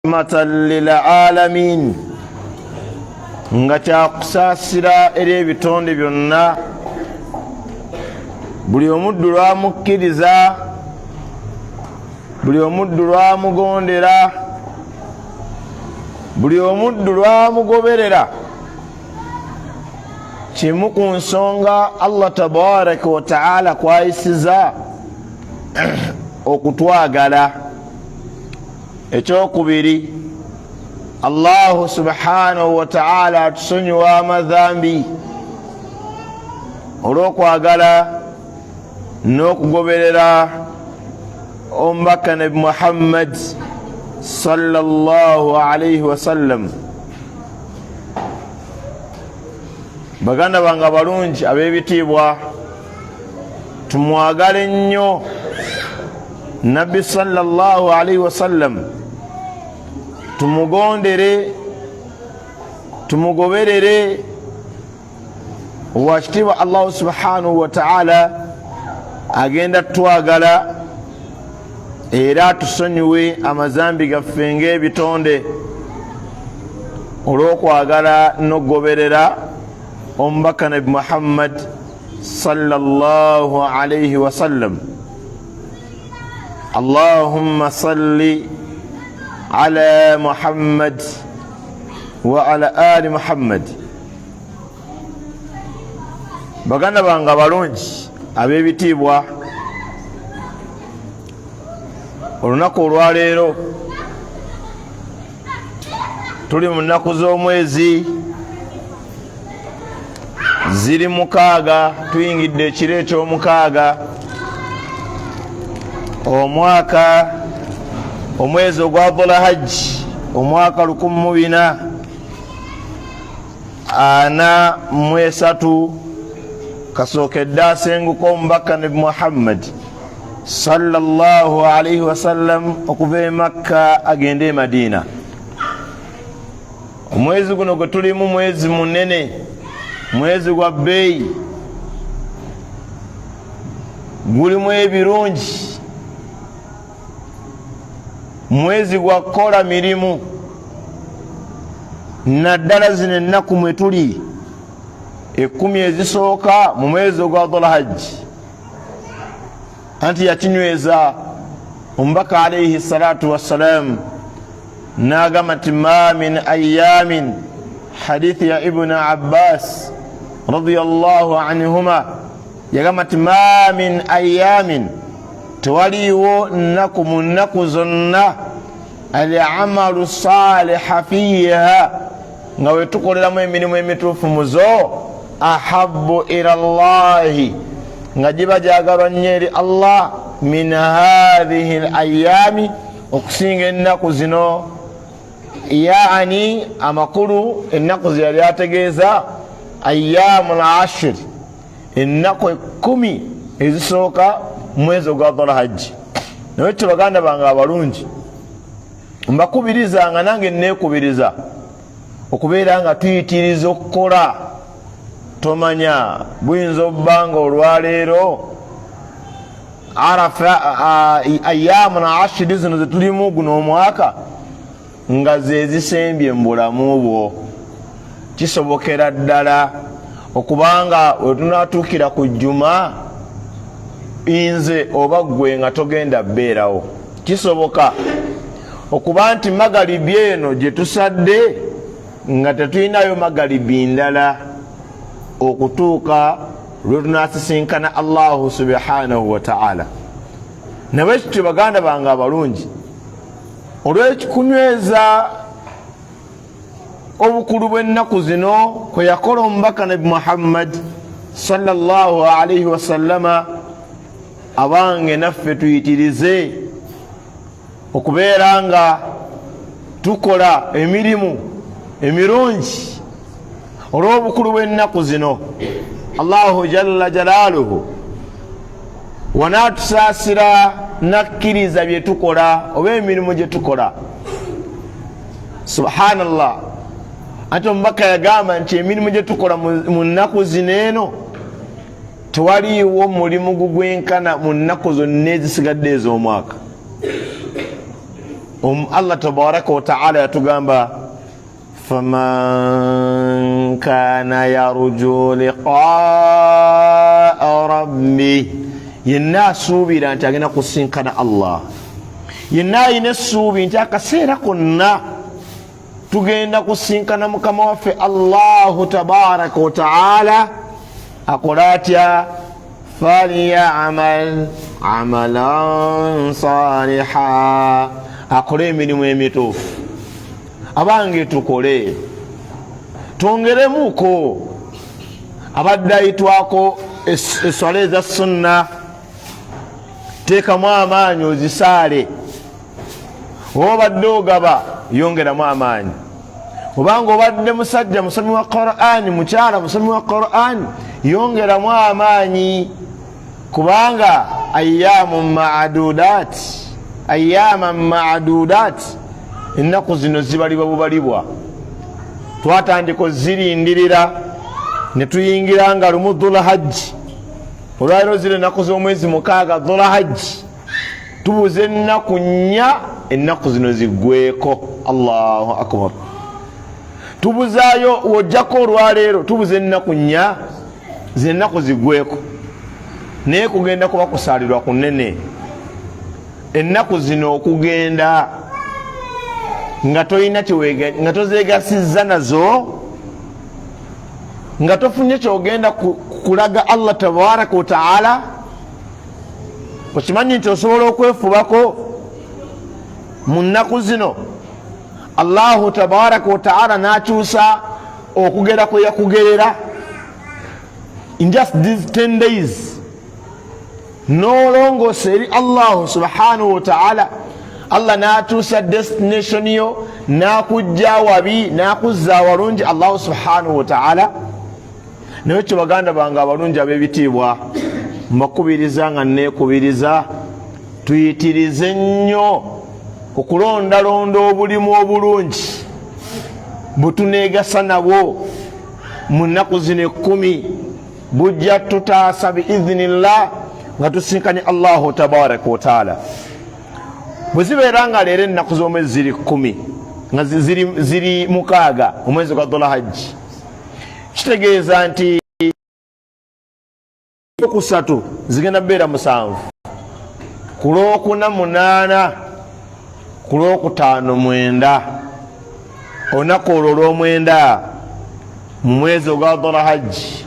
Rahmatan lilalamin, nga kyakusaasira eri ebitonde byonna. Buli omuddu lwamukkiriza, buli omuddu lwamugondera, buli omuddu lwamugoberera, kimu ku nsonga Allah tabaraka wataala kwayisiza okutwagala. Ekyokubiri, Allahu subhanahu wataala atusonyiwa amadhambi olw'okwagala n'okugoberera omubaka Nabi Muhammad sallallahu alaihi wasallam. Baganda bange abalungi ab'ebitiibwa, tumwagale nnyo Nabbi sallallahu alaihi wasallam, tumugondere, tumugoberere. Owakitiibwa Allahu subhanahu wataala agenda twagala era atusonyiwe amazambi gaffe ng'ebitonde olw'okwagala n'okugoberera omubaka Nabi Muhammad sallallahu alaihi wasallam. Allahumma salli ala Muhammad wa ala ali Muhammad. Baganda bange abalungi ab'ebitiibwa, olunaku olwaleero tuli mu nnaku z'omwezi ziri 6, tuyingidde ekiro ekyomukaaga, omwaka omwezi ogwa Dhulhajji, omwaka 1443, kasookedde asenguka omubaka Nabi Muhammad sallallahu alaihi wasallam okuva e Makka agende e Madiina. Omwezi guno gwe tulimu mwezi munene, mwezi gwa bbeeyi, gulimu ebirungi, mwezi gwa kukola mirimu, naddala zino ennaku mwe tuli 10 ezisooka mu mwezi ogwa Dhulhajji. Anti yakinyweza omubaka alaihi salatu wassalam n'agamba nti ma min ayamin, hadithi ya Ibuni Abbas radiyallahu anhuma, yagamba nti ma min ayamin, tewaliiwo nnaku mu nnaku zonna, al amalu saliha fiiha, nga wetukoleramu emirimu emituufu muzo, ahabu ila llahi, nga giba gyagalwa nnyo eri Allah, min hathihi l ayami, okusinga ennaku zino. Yani amakulu ennaku ze yali ategeeza ayamu l ashiri, ennaku 10 ezisooka mwezi ogwa Dhulhajji. Naye kyo baganda bange abalungi, mbakubiriza nga nange neekubiriza okubeera nga tuyitiriza okukola. Tomanya, buyinza obba nga olwaleero Arafa ayamu na ashiri zino zetulimu guno omwaka nga zezisembye mu bulamu bwo. Kisobokera ddala okubanga wetunatuukira ku jjuma nze oba ggwe nga togenda bbeerawo. Kisoboka okuba nti magalibi eno gye tusadde nga tetulinayo magalibi ndala okutuuka lwe tunasisinkana Allahu subhanahu wataala. Nabwe kityo baganda bange abalungi, olw'ekikunyweza obukulu bw'ennaku zino kwe yakola omubaka Nabi Muhammad sallallahu alaihi wasallama, abange naffe tuyitirize okubeera nga tukola emirimu emirungi olw'obukulu bw'ennaku zino. Allahu jalla jalaaluhu wanaatusaasira nakkiriza bye tukola oba emirimu gye tukola. Subhanallah, anti omubaka yagamba nti emirimu gye tukola mu nnaku zino eno tewaliiwo mulimu gugwenkana mu nnaku zonna ezisigadde ez'omwaka. Allah tabaraka wataala yatugamba, faman kana yarju liqaa rabbih, yenna asuubira nti agenda kusinkana Allah, yenna alina essuubi nti akaseera konna tugenda kusinkana mukama waffe Allahu tabaraka wataala, akola atya? Falyamal amalan saliha, akole emirimu emituufu. Abange, tukole, twongeremuko. Abadde ayitwako eswala eza sunna, teekamu amaanyi ozisaale. Oba obadde ogaba, yongeramu amaanyi. Obanga obadde musajja musomi wa Qurani, mukyala musomi wa Qurani, yongeramu amaanyi, kubanga ayamu madudat, ayama madudat, ennaku zino zibalibwa bubalibwa. Twatandika ozirindirira ne tuyingira nga lumu Dhulhajji. Olwaliro zino ennaku z'omwezi 6 Dhulhajji, tubuze ennaku 4 ennaku zino ziggweko. Allahu akbar! Tubuzaayo, wojjako olwaleero tubuze ennaku 4 zennaku ziggweko, naye kugenda kuba kusaalirwa kunene ennaku zino okugenda nga tolina, nga tozegasizza nazo, nga tofunye kyogenda kulaga Allah tabaraka wataala. Okimanyi nti osobola okwefubako mu nnaku zino, Allahu tabaraka wataala n'akyusa okugera kwe yakugerera in just these 10 days, n'olongoosa eri Allahu subhanahu wataala, Allah n'atuusa destination yo, n'akujja wabi n'akuzza awalungi Allahu subhanahu wataala. Naye kyo, baganda bange abalungi ab'ebitiibwa, mbakubiriza nga neekubiriza, tuyitirize nnyo okulondalonda obulimu obulungi butuneegasa nabwo mu nnaku zino 10. Bujja tutaasa biiznillah nga tusinkanye Allahu tabaraka wataala. Bwe zibeera nga leero ennaku z'omwezi ziri 10, nga ziri 6 omwezi gwa Dhulhajji, kitegeeza nti okusatu zigenda kubeera 7, ku lwokuna 8, ku lwokutaano 9. Olunaku olwo olwomwenda mu mwezi ogwa Dhulhajji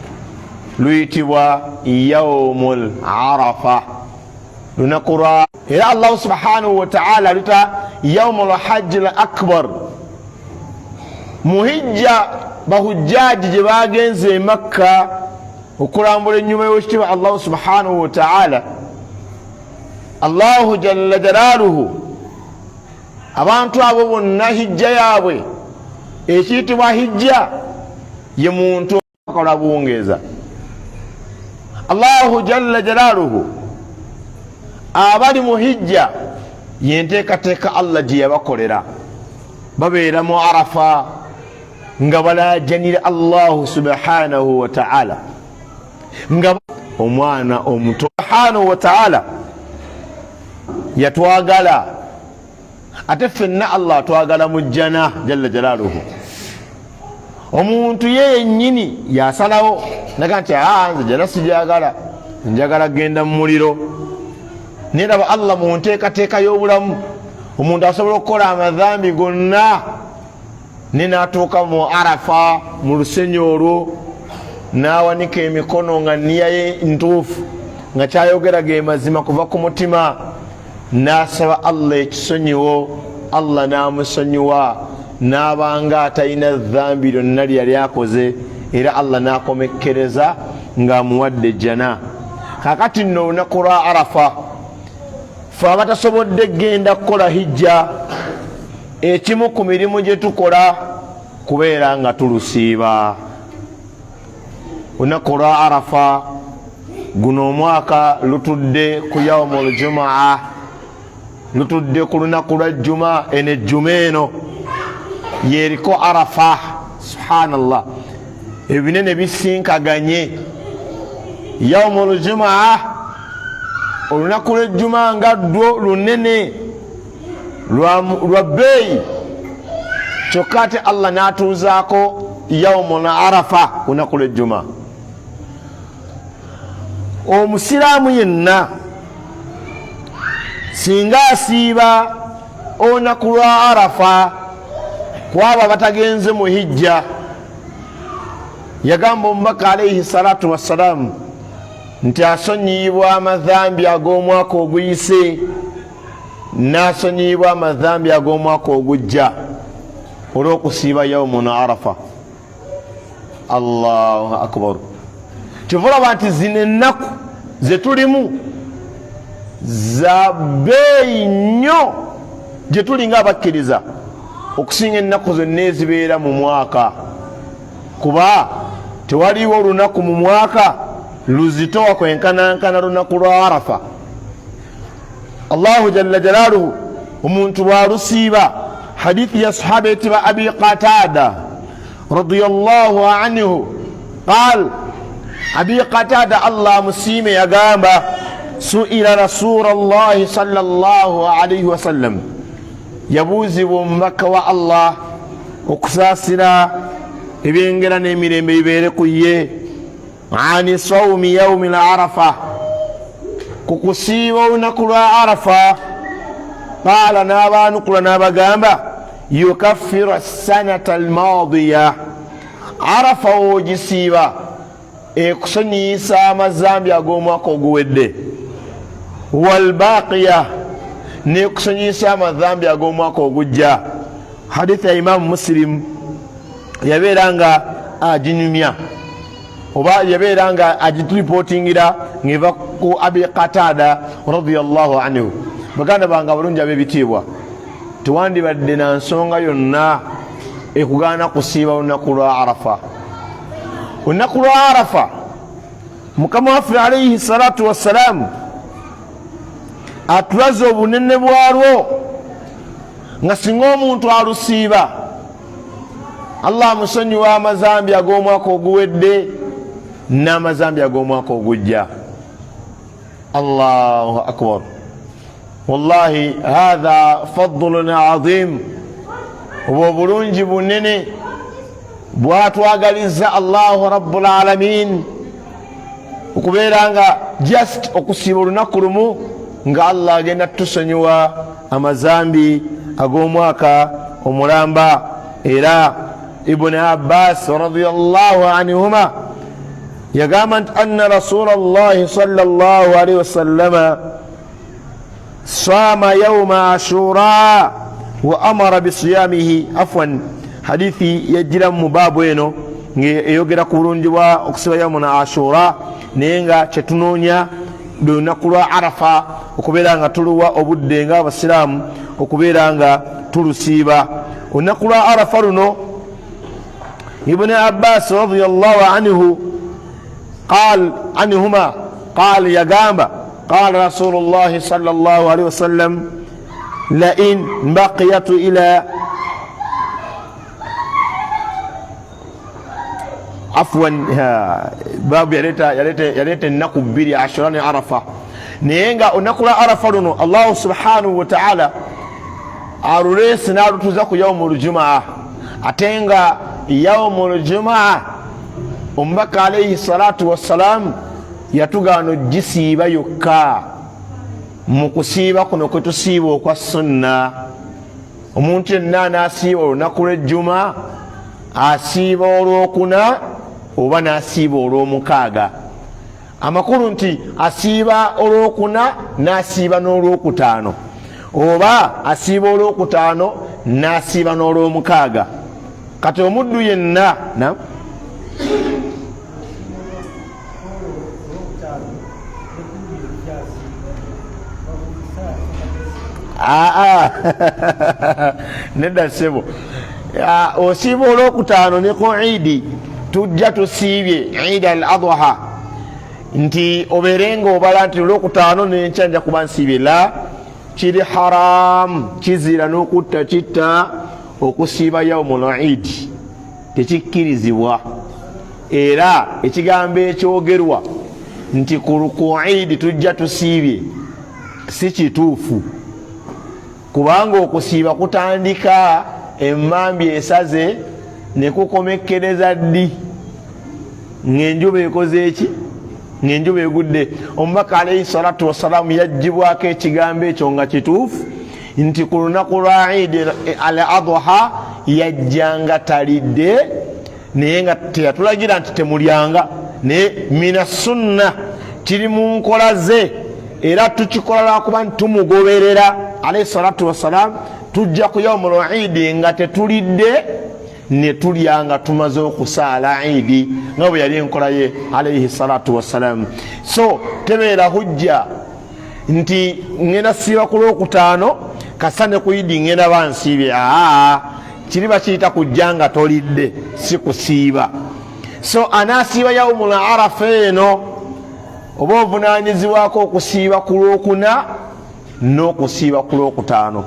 luyitibwa Yaumul Arafa, lunaku lwa, era Allahu subhanahu wataala luta Yaumul Hajji l Akbar. Muhijja, bahujjaaji gye bagenze e Makka okulambula ennyuma y'ekitiibwa Allahu subhanahu wataala, Allahu jalla jalaaluhu, abantu abo bonna hijja yaabwe, ekiyitibwa hijja ye muntu akola buwungeeza. Allahu jalla jalaaluhu, abali mu hijja yenteekateeka Allah gye yabakolera, babeera mu Arafa nga balajanira Allahu subhanahu wataala nga omwana omuto. Subhanahu wataala yatwagala, ate ffenna Allah atwagala mu jjana jalla jalaaluhu. Omuntu ye yennyini yasalawo naga nti, aa, nze jana sijagala, njagala genda mu muliro. Naye raba Allah mu nteekateeka y'obulamu, omuntu asobola okukola amadhambi gonna ne natuuka mu Arafa, mu lusenyi olwo, n'awanika emikono nga niya ye ntuufu, nga kyayogera ge mazima kuva ku mutima, n'asaba Allah ekisonyiwo, Allah n'amusonyiwa, n'abanga atalina dhambi lyonna lyeyali akoze, era Allah n'akomekkereza ng'amuwadde ejjana. Kakati nno olunaku lwa Arafa, fe abatasobodde genda kukola hijja, ekimu ku mirimu gye tukola kubeera nga tulusiiba olunaku lwa Arafa. Guno omwaka lutudde ku yaumu ljumaa, lutudde ku lunaku lwa jjuma. Eno ejjuma eno yeriko Arafa. Subhanallah, ebinene bisinkaganye. Yaumu ljumaa, olunaku lwejjuma nga ddwo lunene. Lwa bbeeyi, kyokka ate Allah n'atuuzaako yaumun Arafa, lunaku lwejjuma. Omusiraamu yenna singa asiiba olunaku lwa Arafa, kwabo abatagenze mu hijja, yagamba omubaka alaihi salatu wassalamu nti asonyiyibwa amadhambi ag'omwaka oguyise, n'asonyiyibwa amadhambi ag'omwaka ogujja olw'okusiiba yaumun Arafa. Allahu akbar! Kyova olaba nti zino ennaku zetulimu za bbeeyi nnyo gye tuli nga abakkiriza okusinga ennaku zonna ezibeera mu mwaka, kuba tewaliwo olunaku mu mwaka luzitowa kwenkanankana lunaku lwa Arafa. Allahu jalla jalaaluhu omuntu bwalusiiba, hadithi ya sahaba etiba Abi Qatada radiyallahu anhu, qal Abi Qatada, Allah amusiime, yagamba suila rasula llahi sallallahu alaihi wasallam, yabuuzibwa omubaka wa Allah okusaasira ebyengera n'emirembe bibeere ku ye, ani saumi yaumi l Arafa, ku kusiiba olunaku lwa Arafa. Qaala, n'abaanukula n'abagamba, yukaffiru sanata almadiya, Arafa woogisiiba ekusonyiyisa amazambi ag'omwaka oguwedde, walbaqiya, nekusonyiyisa amazambi ag'omwaka ogujja. Hadithi ya Imamu Musilimu yabeera nga aginyumya oba yabeera nga agituripotingira ng'eva ku Abi Qatada radiallahu anhu. Baganda bange abalungi ab'ebitiibwa, tewandibadde na nsonga yonna ekugaana kusiiba lunaku lwa Arafa. Olunaku lwa Arafa, mukama waffe alaihi salatu wassalaamu atulaze obunene bwalwo, nga singa omuntu alusiiba, Allah amusonyiwa amazambi ag'omwaka oguwedde n'amazambi ag'omwaka ogujja. Allahu akbar! Wallahi hatha fadlun azim, obwo obulungi bunene bwatwagaliza Allahu rabbul alamin, okubeera nga just okusiiba olunaku lumu nga Allah agenda tutusonyiwa amazambi ag'omwaka omulamba. Era Ibuni Abbas radiallahu anhuma yagamba nti anna rasula llahi salllah alaihi wasallama sama yauma ashura wa amara bisiyamihi. Afwan, hadithi yajjiramu mu baabu eno ngaeyogera ku bulungi bwa okusiba yaumuna ashura, naye nga kyetunoonya lunaku lwa Arafa, okubeera nga tuluwa obudde nga abasiraamu okubeera nga tulusiiba olunaku lwa Arafa luno. Ibuni Abbas radiallahu anhu qal anhuma qal, yagamba qala rasulu llahi sal llah alaihi wasallam lain baqiyatu ila, afwan, babu yaleeta ennaku bbiri, Ashura ne Arafa, naye nga olunaku lwa Arafa luno Allahu subhanahu wataala aluleese n'alutuza ku yaumu ljumaa, ate nga yaumu ljumaa omubaka alaihi salatu wassalamu yatugaana ogisiiba yokka mu kusiiba kuno kwetusiiba okwa sunna. Omuntu yenna anaasiiba olunaku lw'ejjuma, asiiba olwokuna oba n'asiiba olwomukaaga, amakulu nti asiiba olwokuna n'asiiba n'olwokutaano, oba asiiba olwokutaano n'asiiba n'olwomukaaga. Kati omuddu yenna na aa nedda ssebo, osiiba olwokutaano ne ku idi tujja tusiibye Idi al Adha, nti obeere nga obala nti olwokutaano nenkya nja kuba nsiibye, la, kiri haramu, kizira n'okutta kitta okusiiba yaumul idi, tekikkirizibwa. Era ekigambo ekyogerwa nti ku idi tujja tusiibye si kituufu. Kubanga okusiiba kutandika emmambi esaze ne kukomekkereza ddi? Ng'enjuba ekoze eki? Ng'enjuba egudde. Omubaka alaihi salatu wassalaamu yaggibwako ekigambo ekyo nga kituufu nti ku lunaku lwa idi al adha yajjanga talidde, naye nga teyatulagira nti temulyanga, naye mina sunna kiri mu nkola ze era tukikola lwakuba nti tumugoberera alaihi salatu wassalaamu. Tujja ku yaumul idi nga tetulidde, ne tulya nga tumaze okusaala idi, nga bwe yali enkola ye alaihi salatu wassalaamu. So tebeera hujja nti ngenda siiba ku lwokutaano kasa ne ku idi ngenda bansiibye. Aa, kiri bakiyita kujja nga tolidde, si kusiiba. So anaasiiba yaumul arafa eno oba ovunaanyizibwako okusiiba ku lwokuna n'okusiiba ku lwokutaano.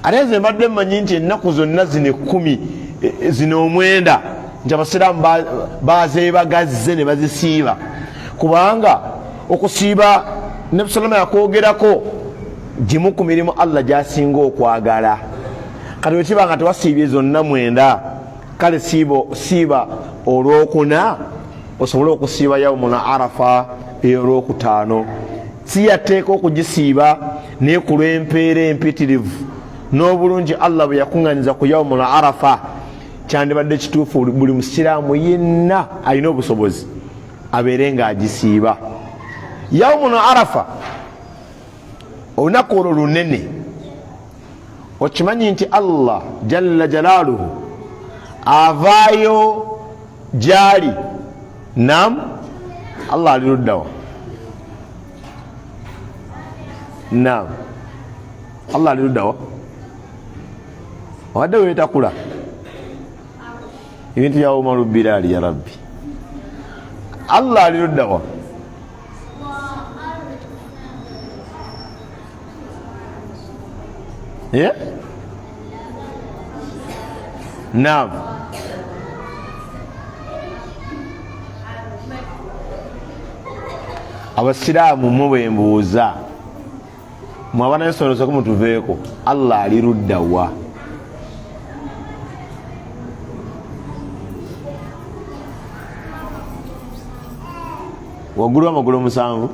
Ate nze mbadde mmanyi nti ennaku zonna zino 10, zino 9, nti abasiraamu bazeebagazze ne bazisiiba, kubanga okusiiba Nebusalama yakwogerako gimu ku mirimu Allah gy'asinga okwagala. Kati bwe kiba nga tewasiibye zonna 9, kale siiba olwokuna osobole okusiiba yaumul arafa ey'olwokutaano. Si yateeka okugisiiba, naye ku lw'empeera empitirivu n'obulungi Allah bwe yakuŋŋanyiza ku yaumul arafa, kyandibadde kituufu buli musiraamu yenna alina obusobozi abeere ng'agisiiba. Yaumul arafa olunaku olwo lunene. Okimanyi nti Allah jalla jalaaluhu avaayo gyali? Nam, Allah ali luddawa? Nam, Allah ali luddawa? Obadde weetakula ebintu bya Umaru Bilali. Ya Rabbi, Allah ali luddawa? Yeah? Naam. Abasiraamu mwe bwembuuza, mwe abaana b'essomero mutuveeko, Allah ali ludda wa? Waggulu w'amagulu 7.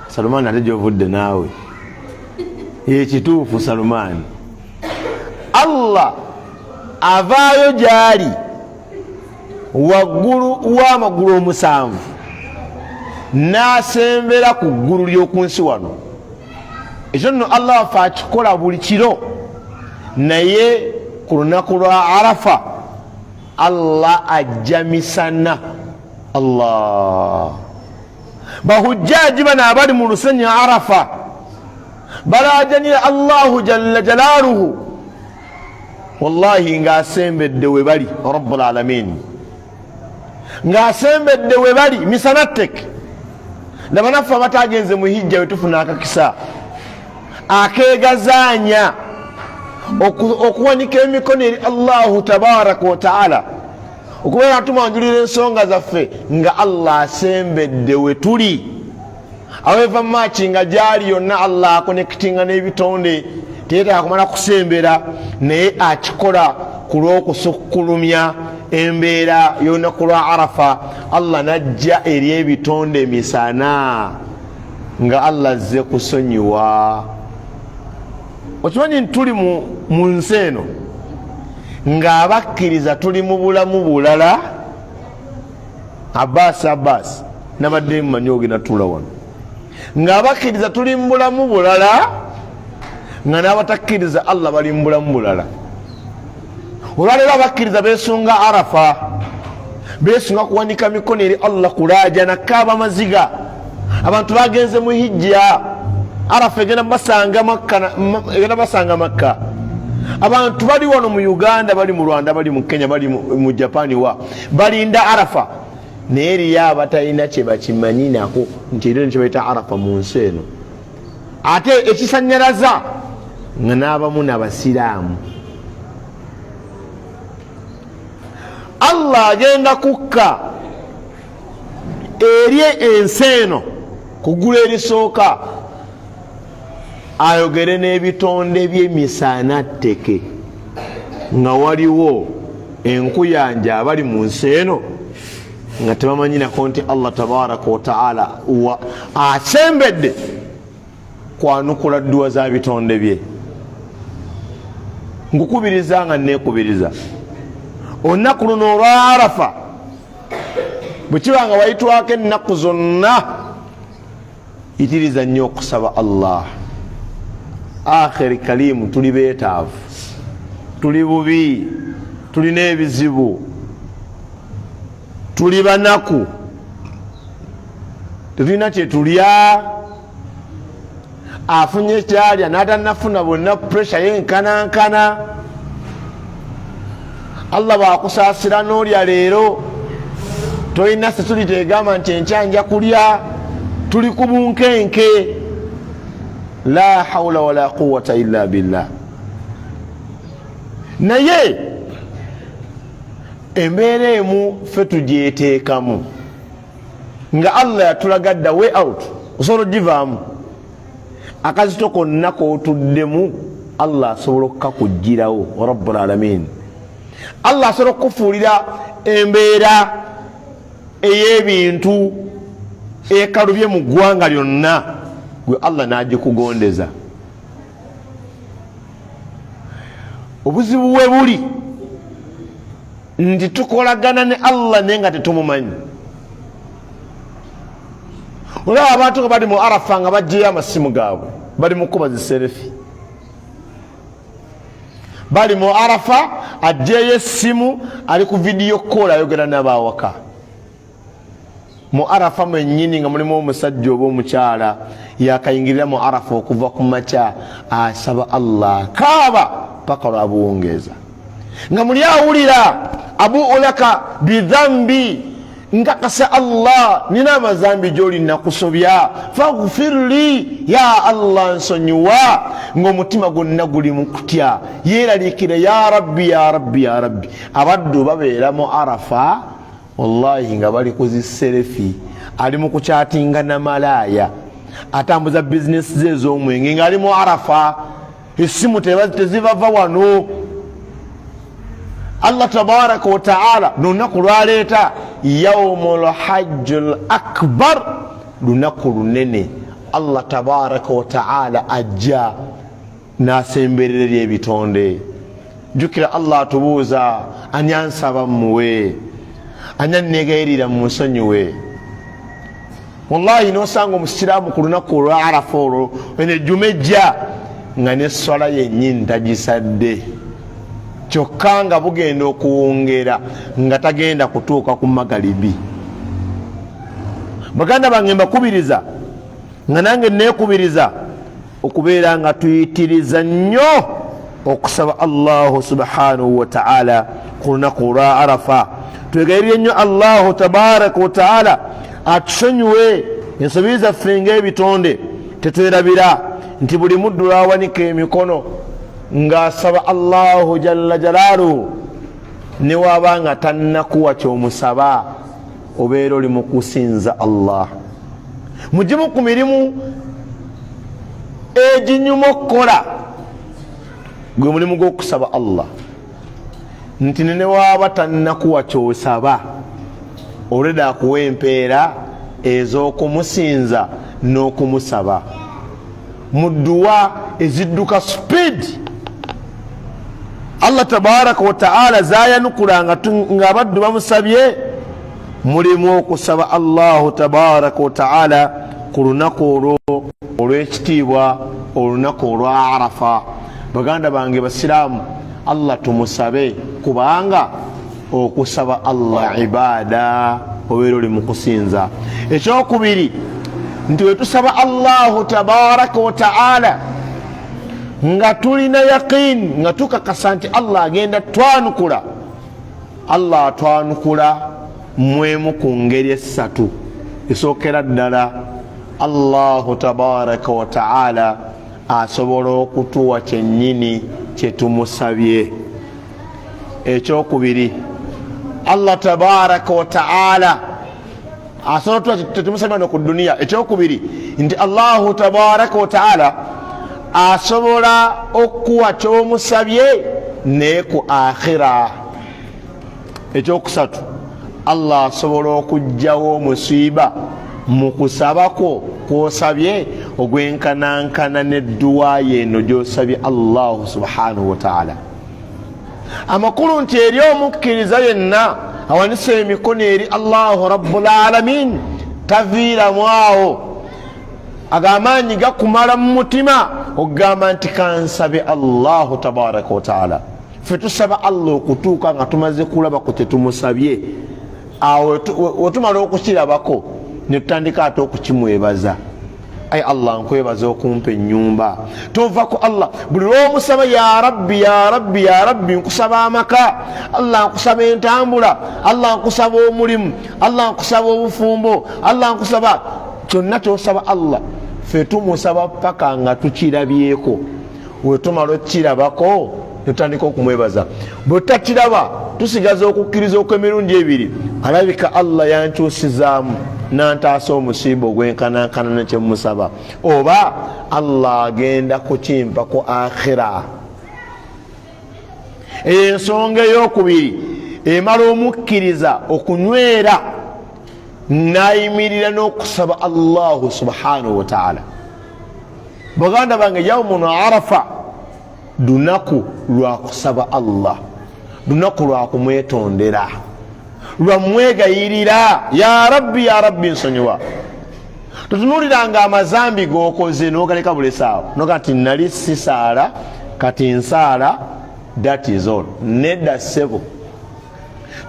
Salumani, ate gyovudde naawe ekituufu. Salumani, Allah avaayo gyali waggulu w'amagulu 7 n'asembera ku ggulu ly'oku nsi wano. Ekyo nno Allah waffe akikola buli kiro, naye ku lunaku lwa Arafa Allah ajja misana. Allah, bahujjaaji bano abali mu lusenyi Arafa balajanira Allahu jalla jalaaluhu, wallahi ng'asembedde we bali, rabbul alamin ng'asembedde we bali misana tteke. Laba naffe abatagenze mu hijja we tufuna akakisa akeegazaanya okuwanika emikono eri Allahu tabaraka wa taala, okubeera tumwanjulira ensonga zaffe nga Allah asembedde we tuli. Aweva maaki nga gyali yonna Allah akonekitinga n'ebitonde, teyetaaga kumala kusembera, naye akikola ku lw'okusukkulumya embeera y'olunaku lwa Arafa. Allah najja eri ebitonde misana nga Allah azze kusonyiwa. Okimanyi nti tuli mu nsi eno ng'abakkiriza tuli mu bulamu bulala. Abbas, Abbas, nabadde mmanyi ogenda tuula wano. Ng'abakkiriza tuli mu bulamu bulala, nga n'abatakkiriza Allah bali mu bulamu bulala. Olwaleero abakkiriza beesunga Arafa, beesunga kuwanika mikono eri Allah, kulaajana, kaaba maziga. Abantu bagenze mu hijja, Arafa egenda basanga Makka, egenda basanga Makka. Abantu bali wano mu Uganda, bali mu Rwanda, bali mu Kenya, bali mu Japan, wa balinda Arafa, naye eriyo abatalina kye bakimanyi nako nti eriyo nekyebayita Arafa mu nsi eno. Ate ekisanyalaza nga n'abamu nabasiraamu, Allah agenda kukka eri ensi eno ku ggulu erisooka. Ayogere n'ebitonde bye misana tteke, nga waliwo enkuyanja abali mu nsi eno nga tebamanyinako nti Allah tabaraka wataala asembedde kwanukula dduwa za bitonde bye. Nkukubiriza nga nekubiriza, olunaku luno olwa Arafa bwe kiba nga wayitwako ennaku zonna, yitiriza nnyo okusaba Allah. Akhiri kalimu, tuli beetaavu, tuli bubi, tulina ebizibu, tuli banaku, tetulina kyetulya. Afunye kyalya n'atanafuna, bonna pressure yenkanankana. Allah bwakusaasira n'olya leero, tolina security egamba nti enkya nja kulya. Tuli ku bunkenke, la haula wala quwata illa billah. Naye embeera emu ffe tugyeteekamu, nga Allah yatulaga dda way out. Osobola ogivaamu akazito konna kotuddemu, Allah asobola okukakugirawo. Rabbul alamin Allah asobola okukufuulira embeera ey'ebintu ekalubye mu ggwanga lyonna, gwe Allah n'agikugondeza. Obuzibu we buli nti tukolagana ne Allah naye nga tetumumanyi. Olaba abantu nga bali mu Arafa nga bajjeyo amasimu gaabwe, bali mu kuba zi selfie. Bali mu Arafa, ajjeyo essimu, ali ku video call, ayogera nabawaka mu Arafa mwennyini, nga mulimu omusajja oba omukyala yakayingirira mu Arafa okuva ku makya, asaba Allah, kaaba paka lwabuwungeeza, nga muli awulira abuu laka bidhambi, nkakasa Allah nina amazambi gyoli, nakusobya, faghfirli ya Allah, nsonyiwa, ngaomutima gwonna guli mu kutya, yeeraliikira, ya Rabbi, ya Rabbi, ya Rabbi. Abaddu babeera mu Arafa, wallahi, nga bali ku zi selfie, ali mu kukyatinga na malaaya, atambuza bizinesi ze ez'omwenge ng'ali mu Arafa, essimu tezibava wano. Allah tabaraka wataala lunaku lwaleeta yaumu lhajju l akbar, lunaku lunene. Allah tabaraka wataala ajja n'asemberera eri ebitonde. Jjukira Allah atubuuza, ani ansaba mmuwe? Ani annegayirira munsonyiwe? Wallahi, nosanga omusiraamu ku lunaku olwa Arafa olwo, eno ejjuma ejja, nga neswala yennyini tagisadde, kyokka nga bugenda okuwungera nga tagenda kutuuka ku magalibi. Baganda bange, mbakubiriza nga nange nekubiriza okubeera nga tuyitiriza nnyo okusaba Allahu subhanahu wataala ku lunaku olwa Arafa. Twegayirire nnyo Allahu tabaraka wataala atusonyiwe ensobi zaffe ngaebitonde. Tetwerabira nti buli muddu lwawanika emikono ng'asaba Allahu jalla jalaaluhu, newaba nga tannakuwa kyomusaba, obeera oli mu kusinza Allah. Mugimu ku mirimu eginyuma okukola gwe mulimu gw'okusaba Allah, nti newaaba tannakuwa kyosaba, olwedde akuwa empeera ez'okumusinza n'okumusaba. Mu dduwa ezidduka speed Allah tabaraka wataala zayanukula nga abaddu bamusabye, mulimu okusaba Allahu tabaraka wataala ku lunaku olwo olw'ekitiibwa, olunaku olwa Arafa. Baganda bange basiraamu, Allah tumusabe, kubanga okusaba Allah ibaada, obeera oli mu kusinza. Ekyokubiri nti wetusaba Allahu tabaraka wataala nga tulina yaqin, nga tukakasa nti Allah agenda twanukula, Allah atwanukula mwemu ku ngeri essatu. Esookera ddala, Allahu tabaraka wataala asobola okutuwa kyennyini kyetumusabye. Ekyokubiri, Allah tabaraka wataala asobola otuwa kyetumusabye wano ku duniya. Ekyokubiri nti Allahu tabaraka wataala Asobola okukuwa kyomusabye naye ku akhira. Ekyokusatu, Allah asobola okugjawo omusiiba mu kusabakwo kwosabye ogwenkanankana nedduwa yeeno gyosabye Allahu subhanahu wataala. Amakulu nti eri omukkiriza yenna awanisa emikono eri Allahu rabbul alamin, taviiramu awo, ago amaanyi gakumala mu mutima okugamba nti kansabe Allahu tabaraka wataala. Ffe tusaba Allah okutuuka nga tumaze kulaba ku kyetumusabye, awo wetumala okukirabako netutandika ate okukimwebaza. Ai Allah, nkwebaza okumpa ennyumba. Tova ku Allah buli lwomusaba, ya rabbi, ya rabbi, ya rabbi, nkusaba amaka Allah, nkusaba entambula Allah, nkusaba omulimu Allah, nkusaba obufumbo Allah, nkusaba kyonna kyosaba Allah. Ffe tumusaba paka nga tukirabyeko, wetumala okukirabako netutandika okumwebaza. Bwe tutakiraba tusigaza okukkiriza okw'emirundi ebiri, alabika Allah yankyusizaamu nantaasa omusimba ogwenkanankana nekyemusaba, oba Allah agenda kukimpa ku akhira. Eyo ensonga eyokubiri emala omukkiriza okunywera nayimirira n'okusaba Allahu subhanahu wataala. Baganda bange, yaumun arafa lunaku lwakusaba Allah, lunaku lwakumwetondera, lwamwegayirira, ya rabbi, ya rabbi, nsonyiwa. Totunuliranga amazambi gokoze nogaleka bulesaawo noga nti nali sisaala kati nsaala, that is all. Nedda ssebo,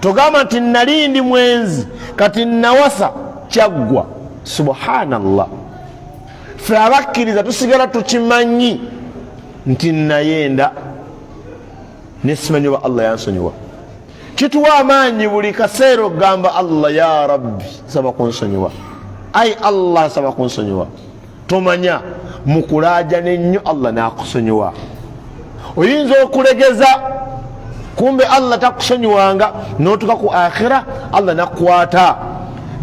togamba nti nali ndi mwenzi kati nawasa, kyaggwa. Subhanallah, ffe abakkiriza tusigala tukimanyi nti nayenda nesimanyi oba Allah yansonyiwa. Kituwa amaanyi buli kaseera okugamba Allah, ya rabbi, nsaba kunsonyiwa, ai Allah, nsaba kunsonyiwa. Tomanya mukulajana ennyo Allah nakusonyiwa. Oyinza okulegeza kumbe Allah takusonyiwanga, notuka ku akhira Allah nakukwata.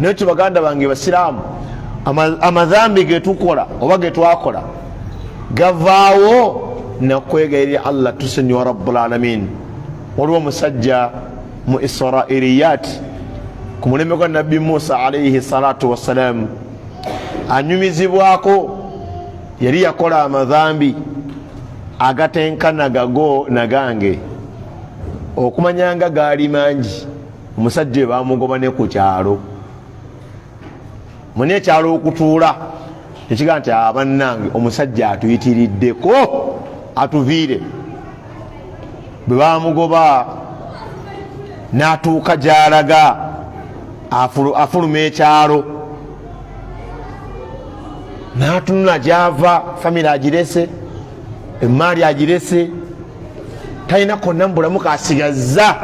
Naye ti baganda bange basiraamu, amadhambi getukola oba getwakola gavaawo nakwegayirira Allah tusonyiwa rabbul alamin. Waliwo omusajja mu Israiliyat ku mulembe gwa Nabbi Musa alaihi salatu wassalam, anyumizibwako yali yakola amadhambi agatenkana gago nagange, okumanya nga gaali mangi. Omusajja oyo bamugoba ne ku kyalo, mune ekyalo okutuula ekigaa nti abannange omusajja atuyitiriddeko, atuviire. Bwe bamugoba n'atuuka gy'alaga, afuluma ekyalo n'atunula gy'ava, famire agirese, emaali agirese, talina konna mu bulamu kasigazza.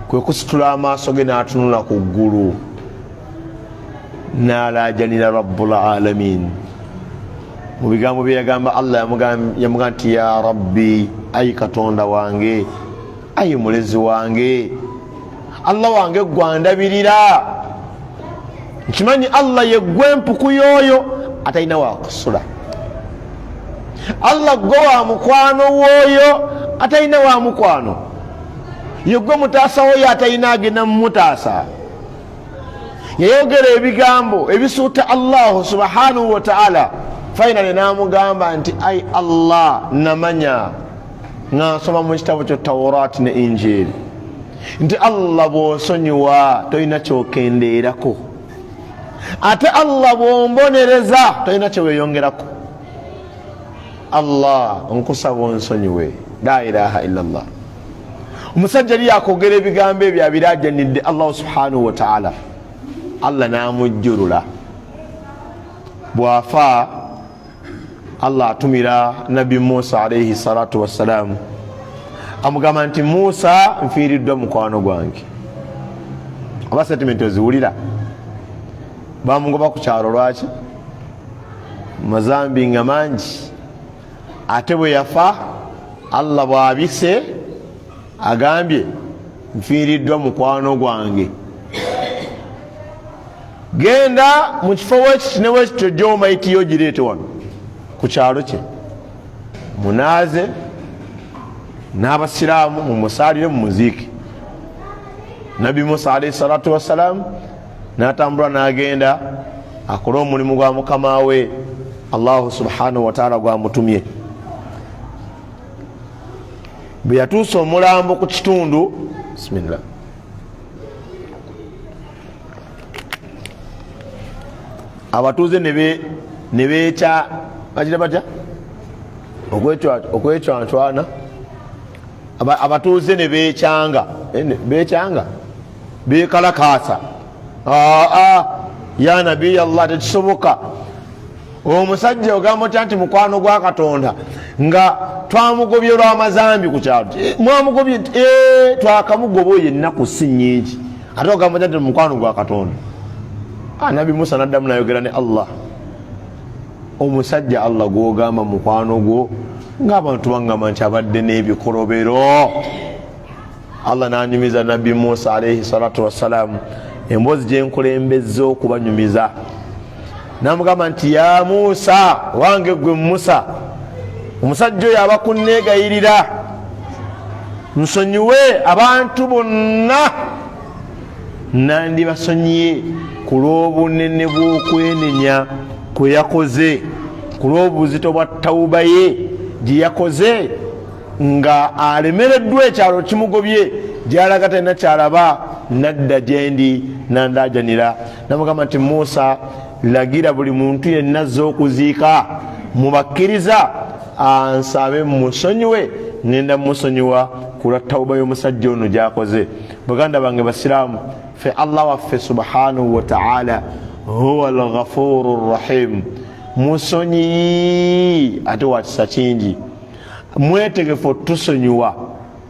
Kwe kusitula amaaso ge n'atunula ku ggulu n'alaajanira rabbul alamin. Mu bigambo bye yagamba Allah, yamugamba nti ya rabbi, ayi Katonda wange, ayi mulezi wange, Allah wange gwandabirira, nkimanyi Allah yeggwe empuku y'oyo atalina wakusula, Allah gwe wa mukwano w'oyo atalina wa mukwano, yeggwe mutaasa w'oyo atalina agenda mumutaasa. Yayogera ebigambo ebisuuta Allahu subhanahu wataala. Finally n'amugamba nti ai Allah, namanya nga nsoma mu kitabo kyo Taurati ne Injiri nti Allah bw'osonyiwa tolina kyokendeerako, ate Allah bw'ombonereza tolina kyeweyongerako. Allah, nkusaba onsonyiwe. La ilaha illallah. Omusajja yali yakwogera ebigambo ebyo abirajanidde Allahu subhanahu wataala, Allah n'amujjulula. Bw'afa Allah atumira Nabbi Musa alaihi salatu wassalamu, amugamba nti Musa, nfiiriddwa mukwano gwange. Oba sentiment oziwulira? Bamugoba ku kyalo lwaki? Mazambi nga mangi. Ate bwe yafa Allah bw'abise agambye nfiiriddwa mukwano gwange, genda mu kifo wekiti ne wekiti ojja omaitiyo ogireete wano. Ku kyalo kye munaaze n'abasiraamu mumusaalire, mumuziike. Nabbi Musa alaihi salatu wassalaamu n'atambula n'agenda akole omulimu gwa mukama we Allahu subhanahu wataala gwamutumye. Bwe yatuusa omulambo ku kitundu, bismillah, abatuuze ne beekya, bakira batya okwecwancwana, abatuuze ne beekyanga, beekyanga, beekalakaasa. Aa, ya nabiy Allah, tekisoboka. Omusajja ogamba otya nti mukwano gwa Katonda nga twamugobye olw'amazambi ku kyalo? Mwamugobye? Twakamugoba oyo ennaku si nyingi, ate ogamba otya nti mukwano gwa Katonda? Nabi Musa naddamu nayogera ne Allah. Omusajja Allah gwogamba mukwano gwo, ngaabantu baŋŋamba nti abadde n'ebikolobero. Allah nanyumiza Nabbi Musa alaihi salatu wassalamu emboozi gyenkulembeza okubanyumiza, namugamba nti, ya Musa, wange gwe Musa, omusajja oyo aba kunneegayirira nsonyiwe abantu bonna, nandibasonyiye ku lw'obunene bw'okwenenya kwe yakoze, ku lw'obuzito bwa tawuba ye gye yakoze nga alemereddwa, ekyalo kimugobye, gyalaga talina kyalaba, nadda gyendi nandajanira. Namugamba nti, Musa, lagira buli muntu yenna azze okuziika mubakkiriza ansabe musonyiwe, ngenda musonyiwa ku lwa tawuba y'omusajja ono gyakoze. Baganda bange basiraamu, fe Allah waffe subhanahu wataala huwa alghafuru rrahim, musonyiyi ate wakisa kingi, mwetegefu otusonyiwa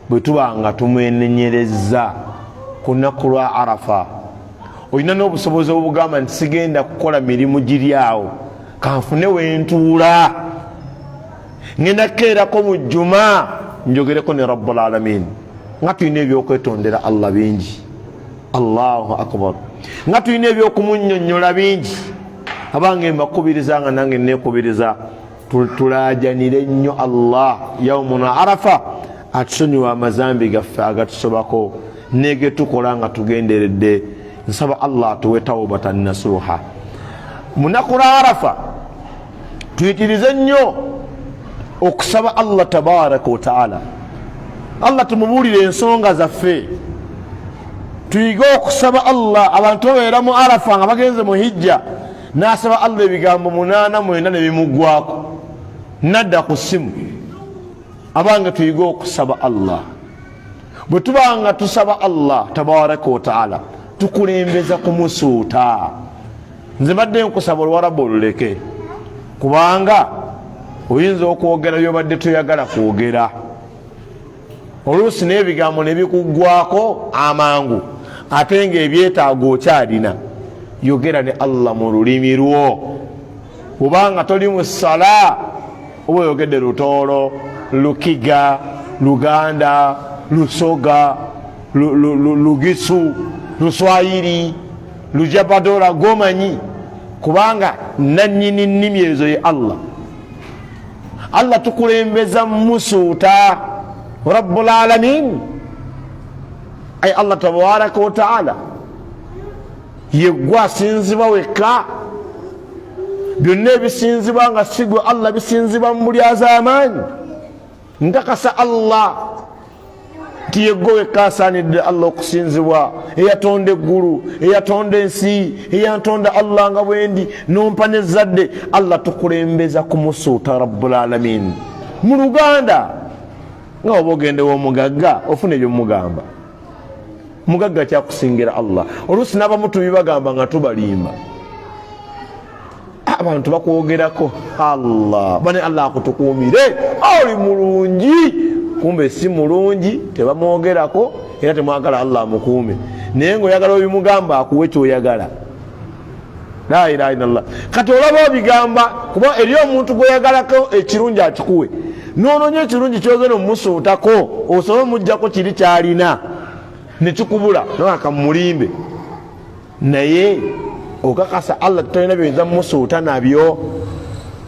bwe tuba nga tumwenenyereza ku lunaku lwa Arafa. Olina n'obusobozi obugamba nti sigenda kukola mirimu giri awo, kanfune wentuula, ngenda kukeerako mu jjuma njogereko ne Rabbul Alamin, nga tulina ebyokwetondera Allah bingi. Allahu akbar, nga tulina ebyokumunyonyola bingi. Abange, mbakubiriza nga nange nekubiriza, tulajanire nnyo Allah yaumuna Arafa atusonyiwa amazambi gaffe agatusobako negetukola nga tugenderedde. Nsaba Allah atuwe taubatan nasuha. Munaku lwa Arafa tuyitirize nnyo okusaba Allah tabaraka wataala. Allah tumubuulire ensonga zaffe, tuyige okusaba Allah. Abantu babeera mu Arafa nga bagenze mu hijja, nasaba Allah ebigambo 89 nebimugwako, nadda ku simu. Abange, tuyige okusaba Allah. Bwe tuba nga tusaba Allah tabaraka wataala, tukulembeza kumusuuta. Nze mbadde nkusaba oluwarabu oluleke, kubanga oyinza okwogera byobadde toyagala kwogera, oluusi n'ebigambo ne bikuggwako amangu, ate nga ebyetaago okyalina. Yogera ne Allah mu lulimi lwo, kubanga toli mu sala, oba oyogedde Lutoolo, Lukiga, Luganda, Lusoga, Lugisu, Luswayiri, Lujabadola, gomanyi, kubanga nanyini nnimi ezo ye Allah. Allah tukulembeza musuuta Rabbul Alamin, ay Allah tabaraka wataala yeggwe asinzibwa wekka. Byonna ebisinzibwa nga sigwe Allah bisinzibwa mu buli az'amaanyi. Nkakasa Allah nti yeggwe wekka asaanidde Allah okusinzibwa, eyatonda eggulu, eyatonda ensi, eyantonda Allah nga bwendi, nompa nezzadde. Allah tukulembeza kumusuuta Rabbul Alamin mu Luganda, nga oba ogende w'omugagga ofuna ebyomugamba. Mugagga kyakusingira Allah. Oluusi n'abamu tubibagamba nga tubalimba. Abantu bakwogerako, Allah bane, Allah akutukuumire, oli mulungi, kumbe si mulungi, tebamwogerako era temwagala Allah amukuume, naye ngaoyagala obimugamba akuwe kyoyagala. La ilaha illallah. Kati olaba obigamba kuba eri omuntu gweyagalako ekirungi akikuwe, nononya ekirungi kyogenda omusuutako osobole omugjako kiri kyalina nekikubula, nakamulimbe. Naye okakasa Allah talina byoyinza mumusuuta nabyo.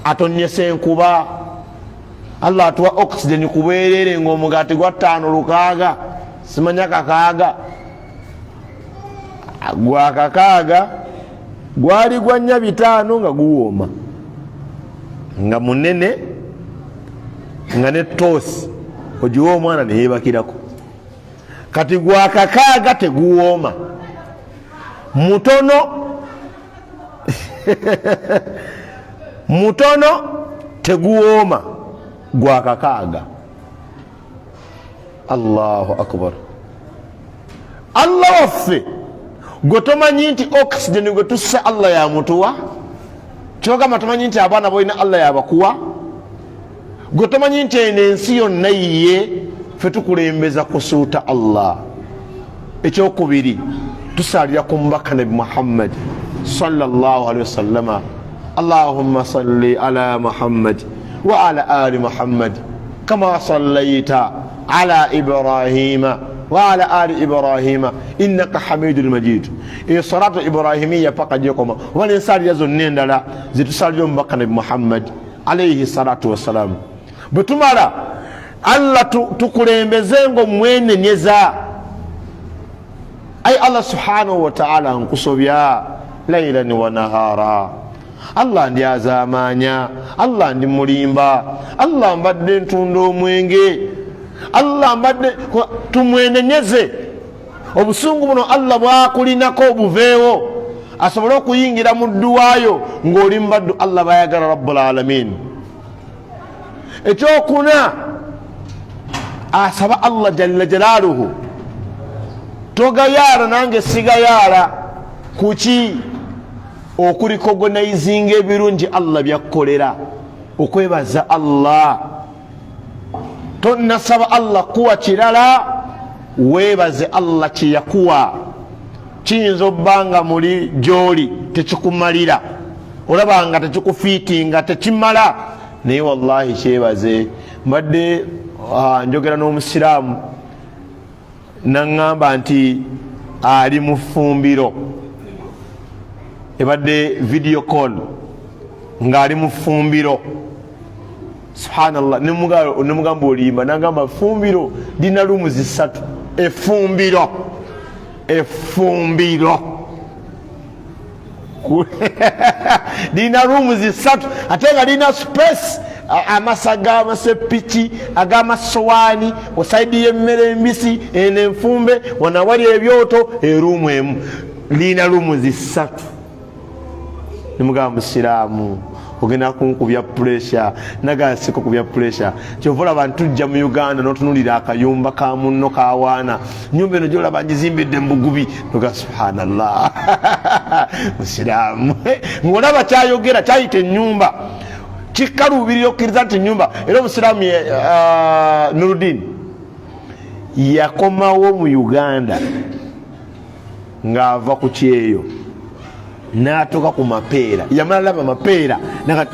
Atonyesa enkuba. Allah atuwa oxygen kubwerere nga omugaati gwa ttaano lukaaga, simanya kakaaga, gwa kakaaga gwali gwa nnya bitaano, nga guwooma, nga munene, nga ne toosi ogiwa omwana neyebakirako. Kati gwa kakaaga teguwooma, mutono mutono, teguwooma, gwa kakaaga. Allahu akbar! Allah waffe gwe tomanyi nti oxygen gwe tussa Allah yamutuwa? Kyogamba tomanyi nti abaana bolina Allah yabakuwa? Gwe tomanyi nti eno ensi yonna yiye? Fe tukulembeza kusuuta Allah. Ekyokubiri, tusalira ku mubaka Nabi Muhammad sallallahu alaihi wasallama. Allahumma salli ala Muhammad wa ala ali Muhammad kama sallaita ala Ibrahima wa ala ali Ibrahima innaka hamidul majid. Eyo salatu ibrahimiya paka gyekoma, oba nensalira zonna endala zetusalira omubaka Nabi Muhammad alaihi salatu wassalamu. Bwe tumala, Allah tukulembeze nga omwenenyeza. Ai Allah subhanahu wataala, nkusobya lailan wa nahara. Allah, ndyazaamaanya. Allah, ndi mulimba. Allah, mbadde ntunda omwenge. Allah, mbadde. Tumwenenyeze, obusungu buno Allah bwakulinako obuveewo, asobole okuyingira mu dduwayo ng'oli mubaddu Allah bayagala rabbul alamin. Ekyokuna, asaba Allah jalla jalaaluhu. Togayaala, nange sigayaala kuki okurecognizinga ebirungi Allah byakkolera, okwebaza Allah. Tonasaba Allah kuwa kirala, weebaze Allah kyeyakuwa. Kiyinza obba nga muli gyoli tekikumalira, olaba nga tekikufiitinga, tekimala, naye wallahi kyebaze. Mbadde njogera n'omusiraamu, naŋŋamba nti ali mu ffumbiro. Ebadde video call ng'ali mu ffumbiro. Subhanallah, nemugamba olimba. Nagamba fumbiro lina lumu zisatu. Efumbiro, efumbiro lina ruumu zisatu, ate nga lina space, amasa g'amasepiki, ag'amasowaani, osaidi y'emmere embisi, eno enfumbe, wano awali ebyoto, eruumu emu lina ruumu zisatu. Nemugamba, musiraamu, ogenda kunkubya pressure. Nagasika okubya pressure. Kyova olaba ntujja mu Uganda notunulira akayumba ka munno kawaana, nyumba eno gyolaba ngizimbidde mubugubi, noga subhanallah, musiraamu, ngaolaba kyayogera kyayita enyumba, kikaluubirira okukkiriza nti nyumba. Era omusiraamu Nurudin yakomawo mu Uganda ng'ava ku kyeyo, n'atuuka ku Mapeera, yamala laba Mapeera, naga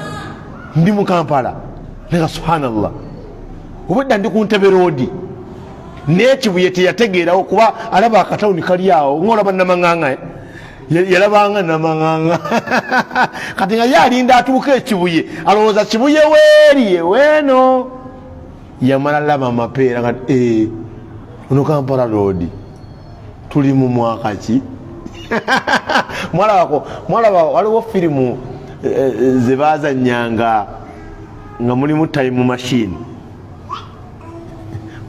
ndi mu Kampala, naga subhanallah, obwedda ndi ku Ntebe Road. N'ekibuye teyategeerawo, kuba alaba akatawuni kali awo ngaolaba Namaŋaŋa, eh? Yalabanga Namaŋaŋa. Kati nga ye alinda atuuka Ekibuye, alowooza Kibuye weeri eweeno. Yamala laba Mapeera nga eh, ono Kampala Road, tuli mu mwaka ki? Mwalabako, mwalaba waliwo firimu eh, ze bazanyanga nga mulimu time machine,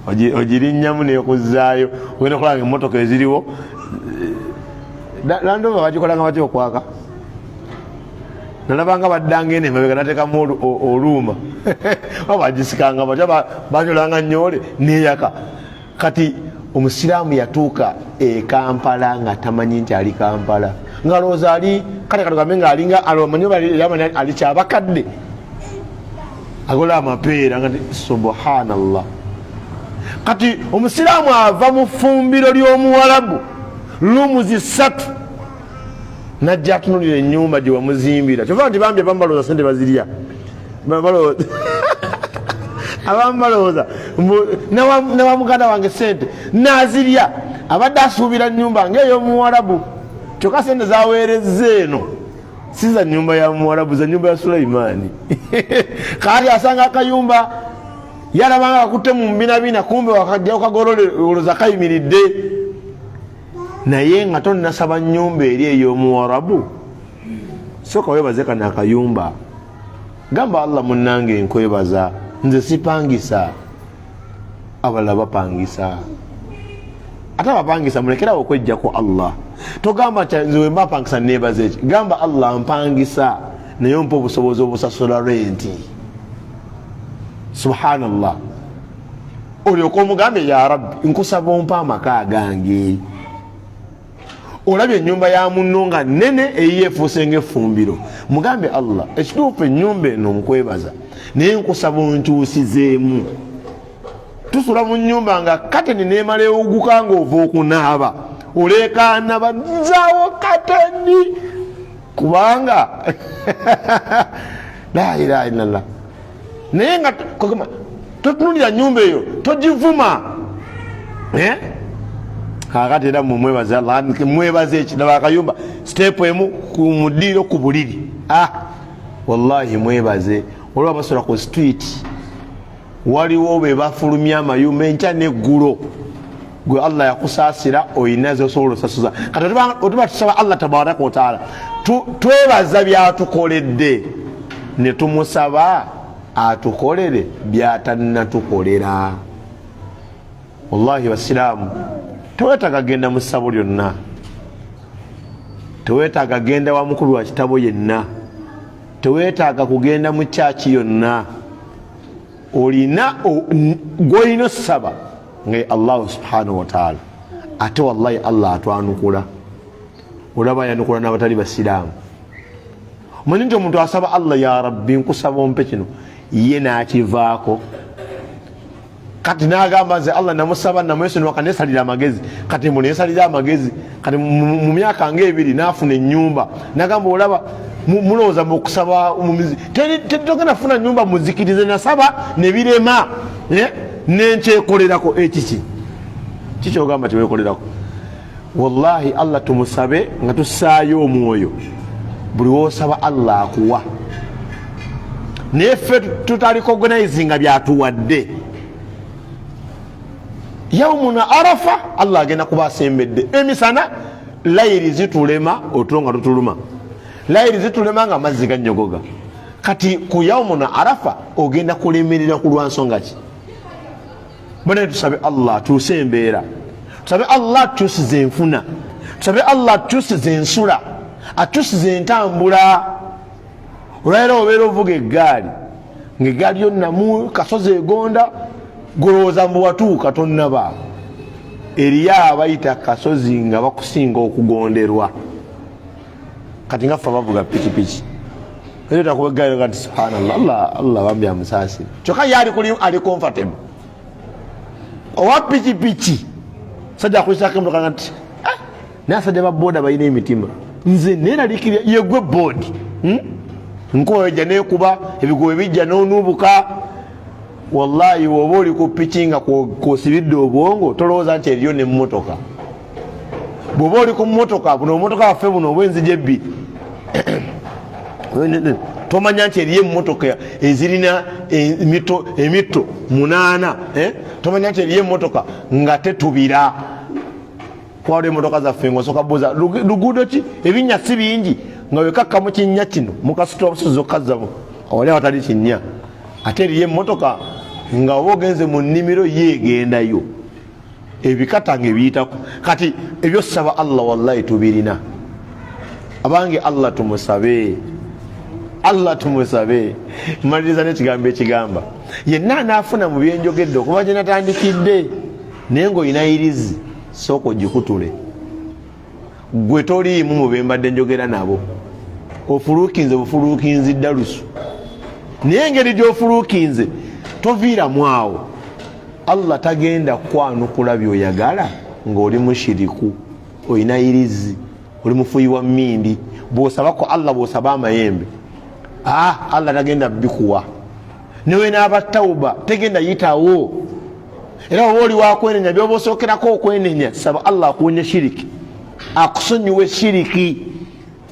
ogirinnyamu nekuzaayo, ogenda okulaba nga emmotoka eziriwo eh, Landova bagikolanga batya okwaka. Nalabanga baddanga eno emabega, natekamu oluuma, bagisikanga batya, banyolanga nyole neyaka. Kati omusiraamu yatuuka e Kampala nga tamanyi nti ali Kampala, nga alowooza ali kale katugambe nga alinga amanyi ali Kyabakadde, agola Amapeera, nga subhanallah. Kati omusiraamu ava mu ffumbiro ly'omuwalabu lumu zisatu, najja atunulira enyumba gye wamuzimbira. Kyova nti bambi abamu balowooza sente bazirya, abamu balowooza nawa muganda wange sente nazirya. Abadde asuubira nyumba ngaeyomuwalabu, kyokka sente zaweereza eno. Si za nyumba ya Muwarabu, za nyumba ya Sulaimaani. Kaati asanga akayumba yalabanga akutte mu mbinabina, kumbe wakajja okagolole olowooza kayimiridde. Naye nga tonnasaba nyumba eri ey'Omuwarabu, sooka weebaze kano akayumba. Gamba Allah, munnange nkwebaza, nze sipangisa, abalala bapangisa. Ate abapangisa mulekerawo okwejjako Allah. Togamba nti nze wemba mpangisa neebaza eki. Gamba Allah, mpangisa naye ompa obusobozi obusasula renti. Subhanallah, olyoka omugambe, ya Rabbi, nkusaba ompa amaka agange. Olabye ennyumba ya munno nga nene, eyiyo efuuse ngaeffumbiro. Mugambe Allah, ekituufu ennyumba eno nkwebaza, naye nkusaba onkyusizeemu. Tusula mu nyumba nga kateni nemala ewuguka, ngaova okunaaba olekaana bazaawo kateni, kubanga la ilaha illallah. Naye nga totunulira nyumba eyo, togivuma. Eh? Kakati era mumwebaze Allah, mwebaze ekiraba akayumba step emu ku mudiiro ku buliri. Ah, wallahi mwebaze. Olwa basula ku street, waliwo be bafulumya amayumba enkya neggulo. Gwe Allah yakusaasira, olina zosobola osasuza. Kati otuba tusaba Allah tabaraka wataala, twebaza byatukoledde, ne tumusaba atukolere byatanatukolera. Wallahi basiraamu, tewetaaga genda mu ssabo lyonna, tewetaaga genda wa mukulu wa kitabo yenna, tewetaaga kugenda mu kyaki yonna. Olina gwolina osaba nga Allahu subhanahu wataala. Ate wallahi Allah atwanukula. Olaba yanukula n'abatali basiraamu. Omanyi nti omuntu asaba Allah, ya Rabbi, nkusaba ompe kino, ye n'akivaako. Kati nagamba, nze Allah namusaba, namwesonyiwa, nesalira amagezi. Kati mbu nesalira amagezi, kati mu myaka nga 2 nafuna enyumba. Nagamba, olaba mulowooza mukusaba togenda funa nyumba, muzikirize. Nasaba nebirema, eh? Nenkyekolerako. Ekiki kikyogamba tiwekolerako? Wallahi Allah tumusabe nga tusaayo omwoyo. Buli wosaba Allah akuwa, naye ffe tutarecognizinga byatuwadde. Yaumuna Arafa, Allah agenda kuba asembedde emisana, layiri zitulema, otulo nga tutuluma, layiri zitulema nga amazzi ganyogoga. Kati ku yaumuna Arafa ogenda kulemerera ku lwansonga ki? Bane, tusabe Allah atuuse embeera, tusabe Allah atuusize enfuna, tusabe Allah atuusize ensula, atuusize entambula. Olwaliro obeera ovuga eggaali, ngaeggaali yonnamu kasozi egonda, golowooza mbu watuuka, tonnaba. Eriyo abayita kasozi nga bakusinga okugonderwa. Kati nga ffe abavuga pikipiki takuba eggaali kati, subhanallah, Allah, Allah bambi amusaasire. Kyokka ye ali comfortable. Owa pikipiki sajja akuyisako emotoka nti, ah, naye asajja ba boda balina emitima. Nze neralikirira yegwe boodi, Nkuba ejja nekuba ebigobe bijja nonubuka. Wallahi woba oli ku piki nga kwosibidde obwongo, tolowooza nti eriyo nemmotoka. Bwoba oli ku mmotoka, buno obumotoka bwaffe buno obwenzija ebbiri, tomanya nti eriyo emmotoka ezirina emitto 8, eh? Tomanya nti eriyo emmotoka nga tetubira. Kwaliwo emotoka zaffe nga osooka buuza luguudo ki, ebinnya si bingi, nga wekakka mu kinnya kino mukasitula busozi okukazzamu awali awatali kinnya. Ate eriyo emmotoka nga oba ogenze mu nnimiro, ye egendayo ebikata nga ebiyitako. Kati ebyosaba Allah wallahi tubirina. Abange, Allah tumusabe, Allah tumusabe. Maliriza n'ekigambo ekigamba, yenna anaafuna mu byenjogedde okuva gye natandikidde, naye ngaolina irizi, sooka ogikutule. Gwe toliimu mu bembadde njogera nabo, ofuluukinze bufuluukinzi ddalusu, naye engeri gy'ofuluukinze toviiramu awo. Allah tagenda kwanukula byoyagala ng'oli mushiriku, olina irizi, oli mufuyi wa mmindi. Bw'osabako Allah, bw'osaba amayembe, ah, Allah tagenda bikuwa. Newenaaba tauba tegenda yitawo. Era oba oli wakwenenya, byoba osookerako okwenenya, saba Allah akuwonye shiriki, akusonyiwe shiriki.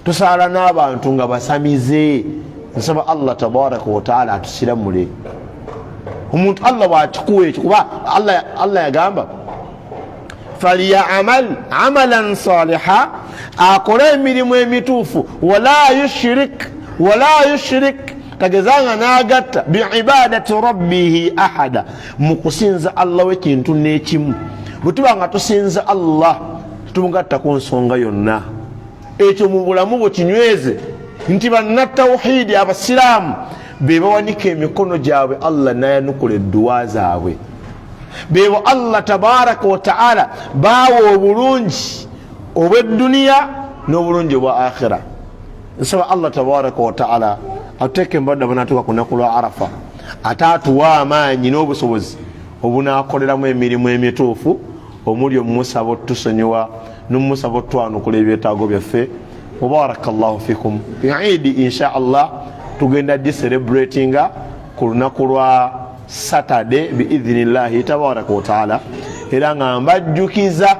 Tusaala n'abantu nga basamize. Nsaba Allah tabaraka wataala atusiramule. Omuntu Allah bwakikuwa ekyo, kuba Allah yagamba falyamal amalan saliha, akole emirimu emituufu, wala yushrik, wala yushrik, tagezanga n'agatta biibadati rabbihi ahada, mu kusinza Allah w'ekintu n'ekimu. Bwe tuba nga tusinza Allah, tetumugatta ku nsonga yonna. Ekyo mu bulamu bwe kinyweze nti bannatawhidi abasiraamu be bawanika emikono gyabwe, Allah nayanukula edduwa zaabwe. Bebo Allah tabaraka wataala baawa obulungi obw'edduniya n'obulungi obwa akhira. Nsaba Allah tabaraka wataala atuteeke embadde abanatuuka ku lunaku lwa Arafa, ate atuwa amaanyi n'obusobozi obunakoleramu emirimu emituufu, omuli omumusaba otutusonyiwa nomumusaba otwanukula ebyetaago byaffe. Mubaraka llahu fikum. Idi insha Allah tugenda diselebratinga ku lunaku lwa Saturday biidhinillahi tabaraka wataala, era nga mbajjukiza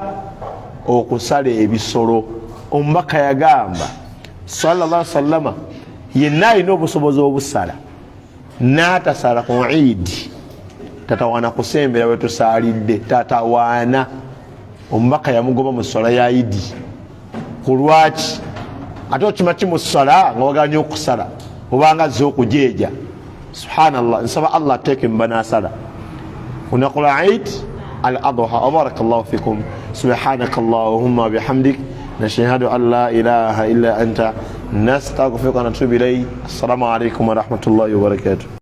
okusala ebisolo. Omubaka yagamba sallallahu sallama, yenna alina obusobozi obusala n'atasala ku idi tatawaana kusembera wetusaalidde, tatawaana. Omubaka yamugoba mu swala ya idi. Ku lwaki? Ate okima ki mu swala nga waganye okusala, obanga azze okujeeja? Subhanallah. Nsaba Allah ateeke mubanasala lunaku lwa Eid al Adha. Wabaraka llahu fikum. Subhanaka allahumma bihamdik, nashhadu an la ilaha illa anta, nastaghfiruka wa natubu ilayk. Assalamu alaikum warahmatullahi wabarakatuh.